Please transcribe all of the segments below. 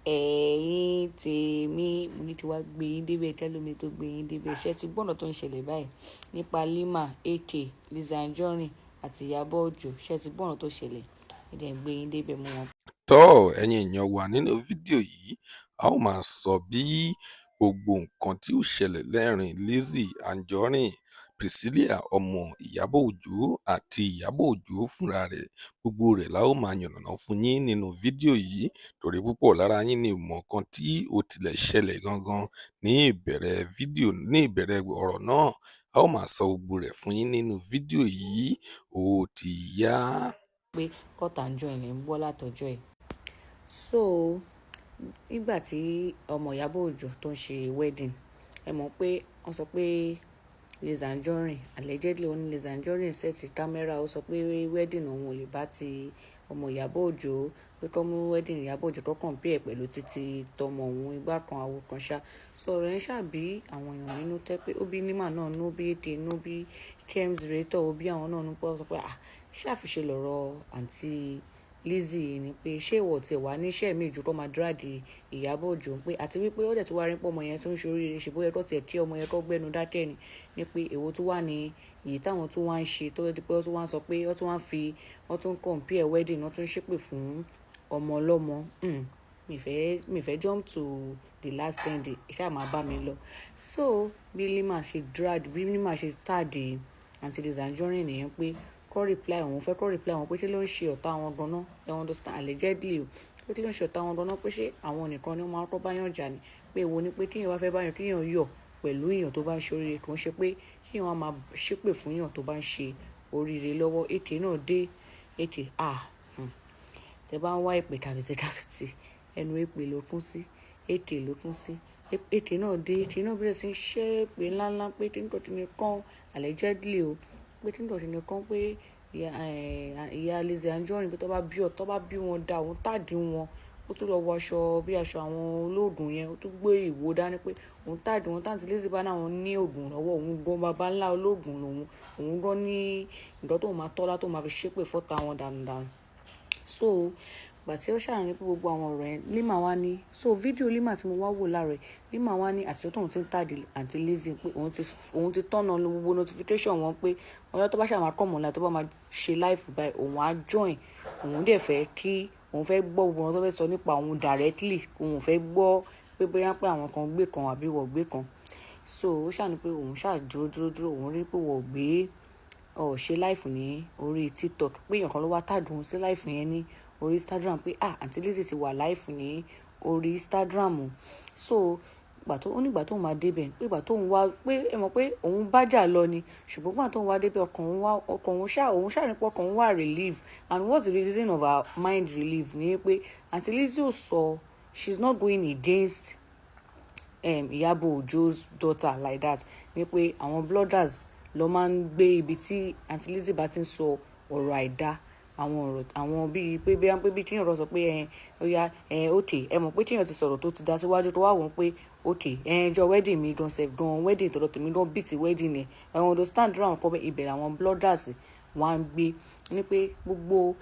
Ẹ̀yin tèmi, mo ní kí wá gbé yín débẹ̀ kẹ́lómi tó gbé yín débẹ̀. Ṣé ti gbọ́ ọ̀nà tó ń ṣẹlẹ̀ báyìí nípa Lima, AK, Lizzy Anjorin àti Ìyábọ̀ Òjó? Ṣé ti gbọ́ ọ̀nà tó ṣẹlẹ̀? Ẹ jẹ́ n gbé yín débẹ̀ mú wọn. Tọ́, ẹ̀yin èèyàn wa, nínú fídíò yìí, a ó máa sọ bí gbogbo nǹkan tí ó ṣẹlẹ̀ lẹ́rìn Lizzy Anjorin, Priscilla ọmọ Ìyábọ̀ Òjó àti Ìyábọ̀ Òjó fúnra rẹ̀. Gbogbo rẹ̀ la ó máa yànnàná fún yín nínú fídíò yìí, torí púpọ̀ lára yín ni ò mọ̀ nǹkan tí ó tilẹ̀ ṣẹlẹ̀ gangan ní ìbẹ̀rẹ̀ fídíò, ní ìbẹ̀rẹ̀ ọ̀rọ̀ náà. A ó máa sọ gbogbo rẹ̀ fún yín nínú fídíò yìí. Ó ti yá. Pé kọ́tà Anjorin lè ń gbọ́ látọjọ́ ẹ̀. So nígbà tí ọmọ Ìyábọ̀ Òjó tó ń ṣe wedding, ẹ mọ̀ pé wọ́n sọ pé Lizzy Anjorin, allegedly, ó ní Lizzy Anjorin set camera. Ó sọ pé wedding òun ò lè bá ti ọmọ Ìyábọ̀ Òjó, pé kọ́ mú wedding Ìyábọ̀ Òjó tó compare pẹ̀lú títí tọmọ òun, igbá kan àwo kan ṣá. So ọ̀rọ̀ yẹn ṣàbí àwọn èèyàn nínú tẹ́ pé ó bí Lima náà nú, bí AK nú, bí Kems Rator, ó bí àwọn náà nú, pé wọ́n sọ pé, ah, ṣé àfiṣe lọ̀rọ̀ àǹtí Lizzy ni, pé ṣé ìwọ tiẹ̀ wá níṣẹ́ mi ju kó máa drag Ìyábọ̀ Òjó, pé àti wípé ó dẹ̀ tún wá rí pé ọmọ yẹn tó ń ṣe oríire, ṣe bóyá kó tiẹ̀ kí ọmọ yẹn kó gbẹ́nu dákẹ́ ni pé èwo tó wà ní èyí táwọn tó wá ń ṣe tó di pé wọ́n tún wá ń sọ pé wọ́n tún wá ń fi, wọ́n tún compare wedding, wọ́n tún ṣépè fún ọmọ ọlọ́mọ. Mi fẹ́ jump to the last end, ṣáà máa bá mi lọ. So bí Lima ṣe drag, bí Lima ṣe tag àǹtí Lizzy Anjorin nìyẹn, pé kó reply, òun fẹ́ kó reply wọn, pé kí ló ń ṣe ọ̀tá wọn gan-an. Ẹ understand, allegedly o, pé kí ló ń ṣe ọ̀tá wọn gan-an, pé ṣé àwọn nìkan ni wọ́n máa ń kọ́ báyàn jà ni, pé èwo ni pé kíyàn bá fẹ́ báyàn, kíyàn yọ̀ pẹ̀lú èèyàn tó bá ń ṣe oríire, kò ń ṣe pé kíyàn wá máa ṣépè fún èèyàn tó bá ń ṣe oríire lọ́wọ́. AK náà dé. AK, ah, Tẹ bá ń wá èpè kàbìtì kàbìtì, ẹnu èpè ló kún sí, AK ló kún sí. AK náà dé, AK náà bẹ̀rẹ̀ sí í ṣẹ́ èpè ńláńlá pé kí nǹkan kìíní kan, allegedly o, pé kí nǹkan kìíní kan, pé ìyá Lizzy Anjorin, pé tó bá bí ọ, tó bá bí wọn dá, òun tag wọn. Ó tún lọ wọ aṣọ bí aṣọ àwọn olóògùn yẹn, ó tún gbé ìwo dání pé òun tag wọn. Táǹtí Lizzy bá náà ní oògùn lọ́wọ́, òun gan baba ńlá olóògùn lòun, òun gan ní nǹkan tóun máa tọ́lá tóun máa fi ṣépè fọ́ta wọn dànù dànù. So gbà tí ó ṣàrin pé gbogbo àwọn ọ̀rọ̀ yẹn, Lima wá ní, so fídíò Lima tí mo wá wò láàárọ̀, Lima wá ní àtijọ́ tóun ti ń tag àǹtí Lizzy, pé òun ti turn on gbogbo notification wọn, pé ọjọ́ tó bá ṣàmà kọ̀ mọ́lá, tó bá máa ṣe live báyìí, òun á join. Òun dẹ̀ fẹ́ kí òun fẹ́ gbọ́ gbogbo wọn tó fẹ́ sọ nípa òun directly, òun fẹ́ gbọ́ pé bóyá pé àwọn kan gbé kan àbí wọ́n gbé kan. So ó ṣàní pé òun ṣáà dúró dúró dúró, òun rí pé wọ́n gbé ọ̀ ṣe live ní orí TikTok, pé èèyàn kan ló wá tag òun sí live yẹn ní orí Instagram, pé ah, àǹtí Lizzy ti wà live ní orí Instagram. So gbà tó ó nígbà tóun máa débẹ̀, pé ìgbà tóun wá, pé ẹ mọ̀ pé òun bájà lọ ni, ṣùgbọ́n gbà tóun wá débẹ̀, ọkàn òun wá, ọkàn òun ṣáà ní pé ọkàn òun wà relief. And what's the reason of our mind relief ni pé àǹtí Lizzy ò sọ, she's not going against Ìyábọ̀ Òjó's daughter like that, ni pé àwọn bloggers ló máa ń gbé ibi tí àǹtí Lizzy bá ti ń sọ ọ̀rọ̀ àìdá, àwọn ọ̀rọ̀ àwọn bíi pé bí pé bí kíyàn lọ sọ pé ẹ ó yá ẹ, ok, ẹ mọ̀ pé kíyàn ti sọ̀rọ̀ tó ti dá síwájú, tó wá wọ́n pé ok, ẹ jọ wedding mi gan sef gan, wedding tọ̀dọ̀ tèmi gan bíi ti wedding ẹ ẹ understand dúró. Àwọn kọ́ ibẹ̀ àwọn bloggers wọ́n á gbé ní pé gbogbo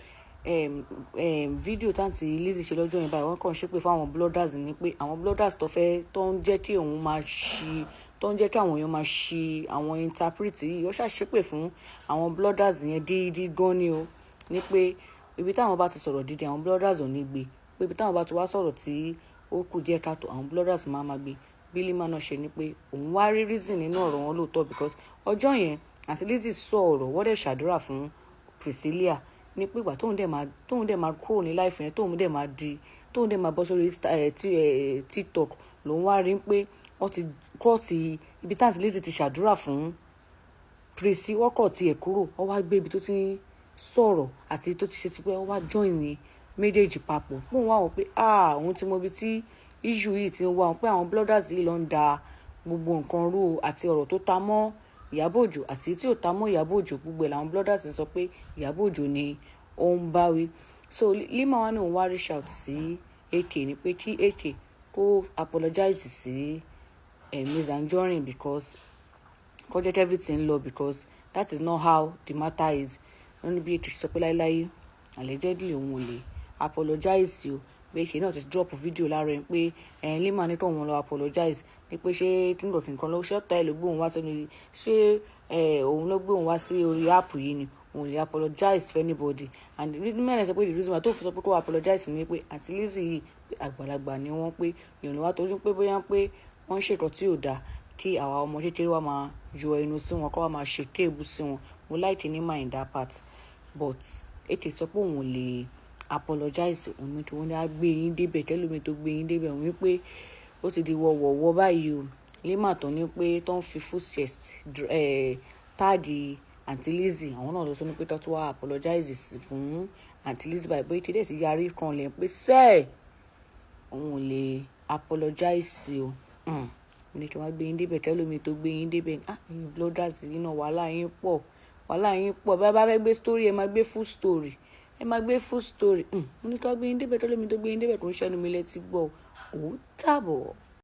fídíò táǹtì Lizzy ṣe lọ́jọ́ yẹn báyìí, wọ́n kàn ṣépè fún àwọn bloggers ní pé àwọn bloggers tó fẹ́, tó ń jẹ́ kí òun máa ṣi, tó ń jẹ́ kí àwọn èèyàn máa ṣi àwọn interpret yìí. Ó ṣàṣépè fún àwọn bloggers yẹn dídí gan ni o, ní pé ibi táwọn bá ti sọ̀rọ̀ dídí, àwọn bloggers ò ní gbé, pé ibi táwọn bá ti wá sọ̀rọ̀ tí ó kù díẹ̀ káàtó, àwọn bloggers máa ma gbé. Bí Lima náà ṣe ni pé òun wá rí reason nínú ọ̀rọ̀ wọn lóòótọ́, because ọjọ́ yẹn àǹtí Lizzy sọ ọ̀rọ̀, wọ́n dẹ̀ ṣàdúrà fún Priscilla ní pé ìgbà tóun dẹ̀ máa kúrò ní live yẹn, tóun dẹ̀ máa bọ́ sórí TikTok, lòun wá rí pé wọ́n ti cut ibi táǹtí Lizzy ti ṣàdúrà fún Priscilla, wọ́n cut ẹ̀ kúrò, wọ́n wá gbé ibi tó ti ń sọ̀rọ̀ àti tó ti ṣe ti pé wọ́n wá join ní méjèèjì papọ̀. Bóun wá wọ́n pé ah, òun ti mọ ibi tí issue yìí ti ń wá wọn, pé àwọn bloggers yìí ló ń da gbogbo nǹkan rú o, àti ọ̀rọ̀ tó ta mọ́ Ìyábọ̀ Òjó àti tí ò ta mọ́ Ìyábọ̀ Òjó, gbogbo ẹ̀ làwọn bloggers sọ pé Ìyábọ̀ Òjó ni ó ń bá wí. So Lima wá ní òun wá reach out sí AK ní pé kí AK kó apologize sí Ms Anjorin, because kó jẹ́ kí everything lọ, because that is not how the matter is. Wọ́n ní bí AK sọ pé láéláé, allegedly, òun ò lè apologize o, Pé èké náà ti drop video lára ẹ̀ pé ẹ̀ Lima ní kóun lọ apologize, ní pé ṣé kí nǹkan ló ṣe ọ̀tá ẹ̀ ló gbé òun wá sínú, ṣé òun ló gbé òun wá sí orí app yìí ni? Òun lè apologize for anybody. And the reason mẹ́rin sọ pé the reason why tó fi sọ pé kó apologize ni pé àǹtí Lizzy yìí, pé àgbàlagbà ni wọ́n, pé ìrànlọ́wọ́ wá torí pé bóyá pé wọ́n ń ṣètò tí ò dáa kí àwa ọmọ kékeré wa máa yọ ẹnu sí wọn, kó wa máa ṣe kéèbù sí wọn. Mo like ní mind that part, but èké sọ pé òun ò lè apologize. Òun ní kí wọ́n ní á gbé yín débẹ̀ kẹ́lómi tó gbé yín débẹ̀. Òun wípé ó ti di wọ̀wọ̀wọ̀ báyìí o. Lima tó ní pé tó ń fi full chest tag àǹtí Lizzy, àwọn náà lọ sọ ní pé tó tún wá apologize fún àǹtí Lizzy báyìí, pé kéde ti yarí kan lẹ̀ pé sẹ́ẹ̀ òun ò lè apologize o. Mo ní kí wọ́n gbé yín débẹ̀ kẹ́lómi tó gbé yín débẹ̀. Ah, ẹ̀yin bloggers yìí náà, wàhálà yín pọ̀, wàhálà yín pọ̀. Bá bá fẹ́ gbé story, ẹ máa gbé full story, ẹ máa gbé full story. Mo ní kí wọ́n gbé yín débẹ̀ kẹ́lómi tó gbé yín débẹ̀. Kò ń ṣẹ́nu mi létí gbọ́. Ó dàbọ̀.